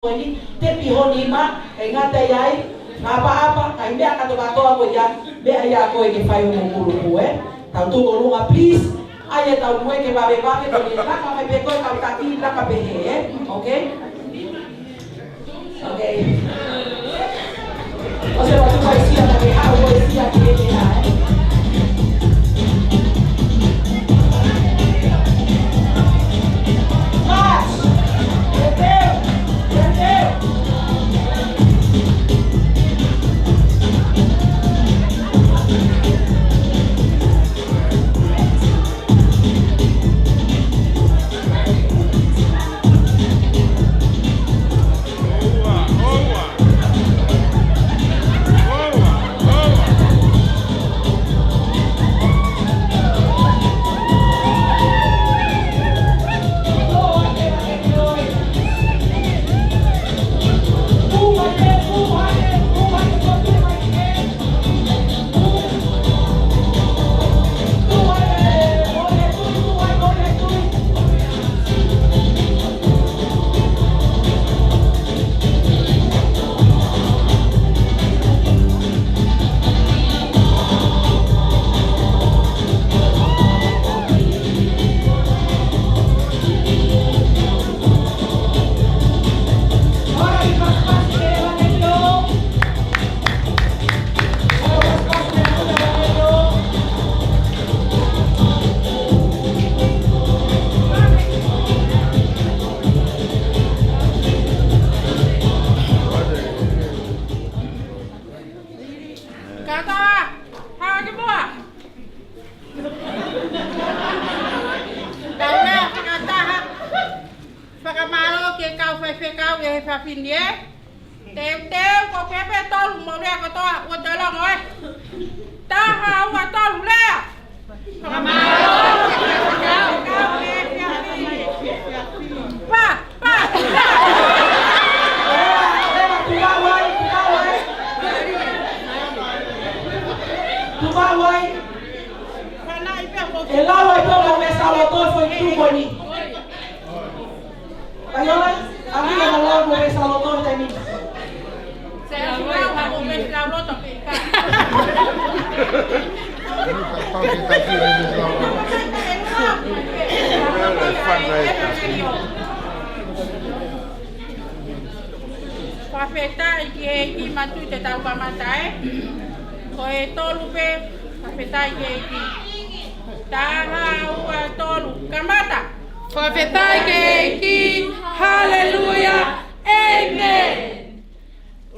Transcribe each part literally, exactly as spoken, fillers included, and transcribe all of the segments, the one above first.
ko eni, tepi ho nima, ʻe ngata ai, ngaahi ʻapaʻapa, ngaahi meʻa kātoa kātoa ko ia, meʻa ia ko ē ke fai hoʻo kulupu, ē. Tau tuʻu ʻolunga, please. ʻAi ʻetau nue ke vavevave, ko eni laka mai pē ko ē kau taki, laka pē hē, ē. Okay? Okay. ʻOsi ʻetau tuʻu ai, sia mai ke haʻu ko ē sia ke ʻeke ā, ē. March. Tēteu. Tēteu. Kātoa, hā ki muʻa. Tau lea fakataha. Fakamālō ki he kau faifekau ʻi he efiafi ni, ē. Teuteu, ko e pepe tolu mo lea kotoa, ua tolongo, ē. Taha, ua, tolu, lea. Fakamālō ki he faifekau ʻi he efiafi ni. Pā, pā. Tuʻa wai, tuʻa wai. Tuʻa wai. ʻE lava ʻe Tonga mo e Samoa ʻo fai tuʻu ko eni. Kaiola, ʻa ia ʻe lava mo e Samoa ʻi he taimi ni. Fakafetaʻi ki he ʻEiki, manatuʻi te tau kamata, ē. Ko e tolu pē, fakafetaʻi ki he ʻEiki. Taha, ua, tolu, kamata. Fakafetaʻi ki he ʻEiki, haleluia, ʻēmeni.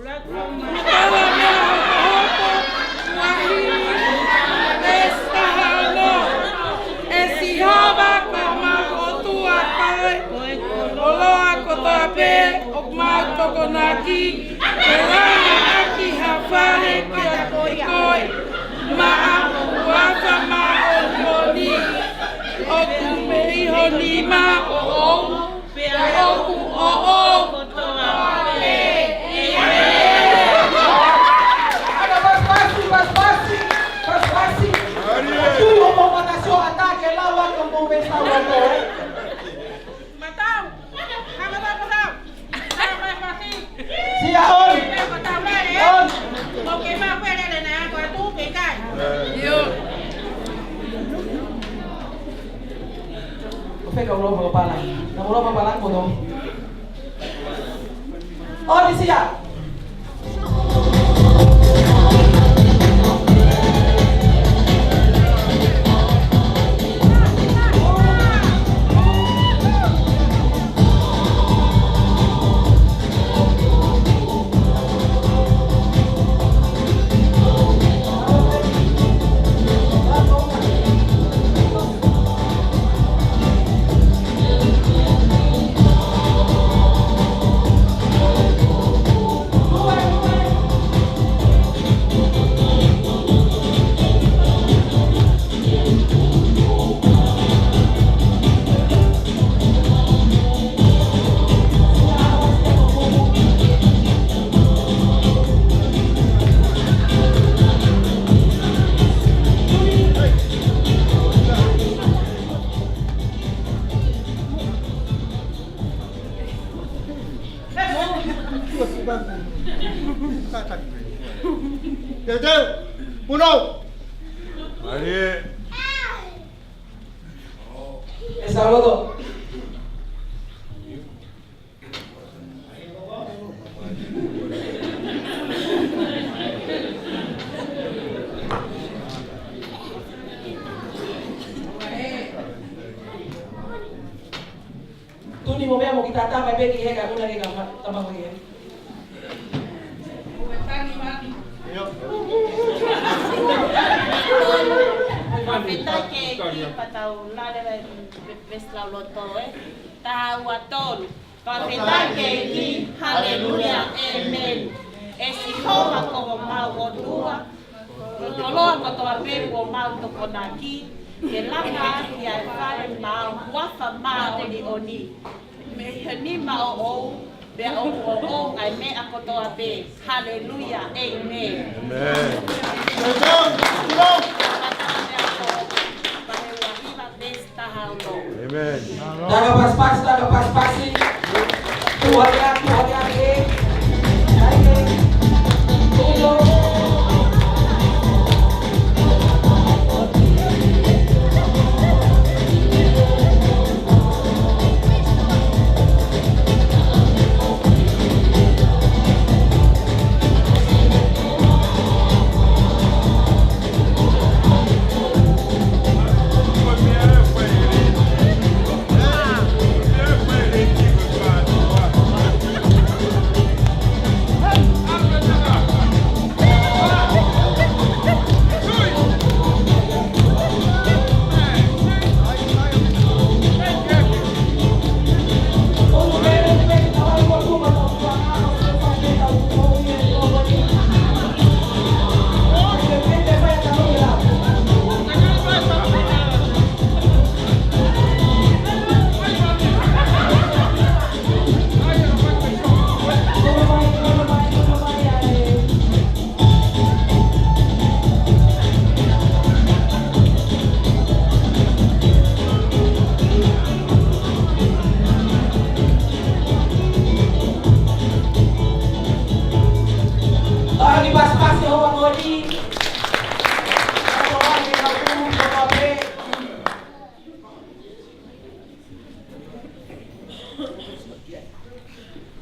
Kala mea hokohoko, ua hiva, veesi taha ono. ʻE Sihova ko homau ʻOtua, ko e ʻOtua kotoa pē ʻoku mau tokonaki, ke langa ʻaki ha fale kiate koe, maʻa ho huafa māʻoniʻoni, ʻoku mei ho nima ʻoʻou, pea ʻoku ʻoʻou kotoa pē. ʻĒmeni. Aka pasipasi, pasipasi, pasipasi. Tuʻu homou mata sioʻata ke lau atu homou veesi ʻa e ʻOtua. Matau. Matau, matau. Sia on. On. Ko fē kau lau fakapālangi? Kau lau fakapālangi ko no. ʻOni sia. Teuteu! Punou! Mālie. ʻE Sauloto. Tuni mo meʻa mo ki tata mai pē ki he ka una ke ka ma-, ka maho ia. Fakafetaʻi ki he ʻEiki pea tau lave ve-, veesi lauloto, ē. Taha, ua, tolu. Fakafetaʻi ki he ʻEiki, haleluia, ʻēmeni. ʻE Sihova ko homau ʻOtua, ko e koloa kotoa pē kuo mau tokonaki, ke langa ʻaki ʻa e fale maʻau, huafa māʻoniʻoni. Mei he nima ʻoʻou, pea ʻoku ʻoʻou ʻa e meʻa kotoa pē. Haleluia, ʻēmeni. ʻĒmeni. Taha Kolinitō taha ono. ʻĒmeni. Taka pasipasi, taka pasipasi. Tuʻu hake, tuʻu hake, hake.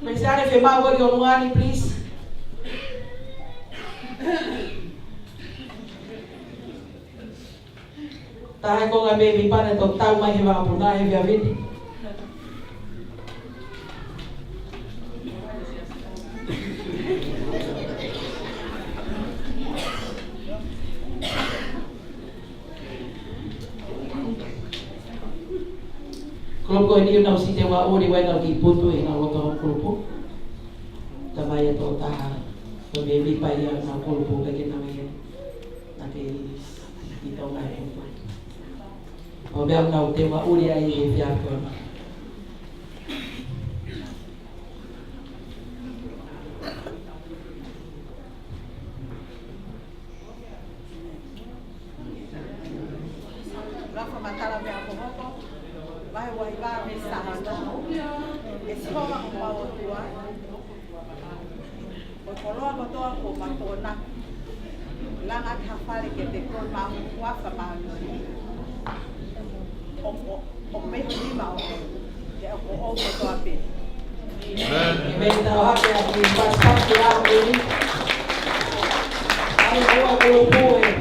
Mesiane, fiemaʻu ʻo ʻomai, please. Taha ko e ngaahi mēmipa naʻe toki tau mai he vakapuna he efiafi ni. Kulupu ko eni ʻoku nau site ua ʻuli wai nau ki putu ʻi he ngaahi loto kulupu. Tamai ʻe toko taha. Ko e mēmipa ia ʻo e ngaahi kulupu ka ke nau ia. Naʻa ke ʻi Tonga ʻi putu. ʻO meʻa ʻoku nau te ua ʻuli ai he efiafi ko eni. Fakamatala pē ʻa e hohoko, vahe uahiva veesi taha ono. ʻE Sihova ko homau ʻOtua, ko e koloa kotoa kuo mau tokonaki, langa ʻaki ha fale kiate koe maʻu huafa māʻoniʻoni. ʻO, ʻo, ʻo mei ho nima ʻoʻou, ke ʻoʻou kotoa pē. ʻĒmeni. Mei tau hake ʻa e pasipasi ʻa e ʻaho ni. ʻAi ʻo ua kulupu ē.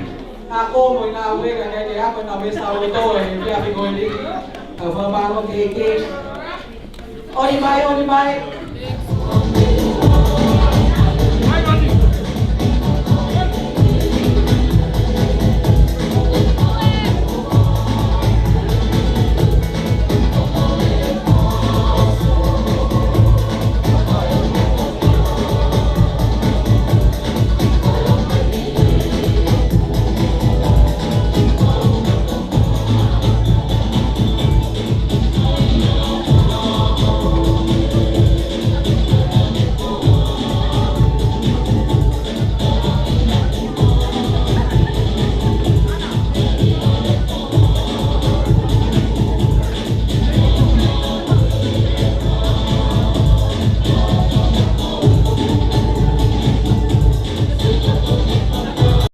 Ka ko mo e ngāue ka ke ako na me sa o to e pia pi ko ni. Ka fa ma no ke ke. ʻOi mai, ʻoi mai.